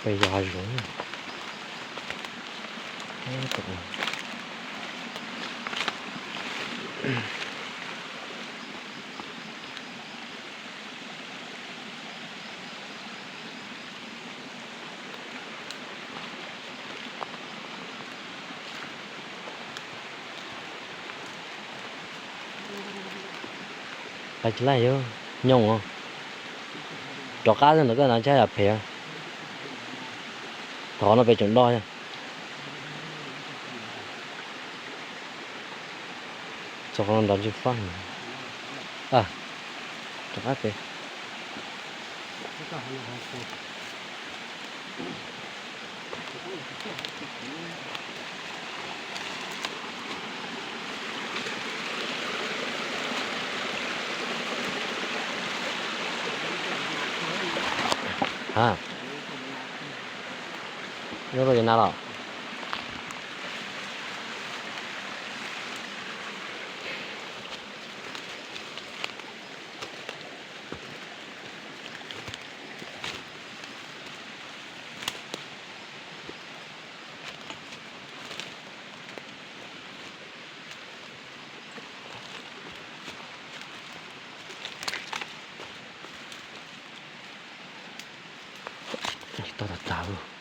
Peb yog hav zoov. Tsis laij yog nyooj. Rov qab xwb ntawm koj no tsis yog phem. Thaum no pem tseem do. Txog qhov no nrov ntsej faj. Rov qab pem. Ha, nyob rau ces na los. Tsis tau tas tas.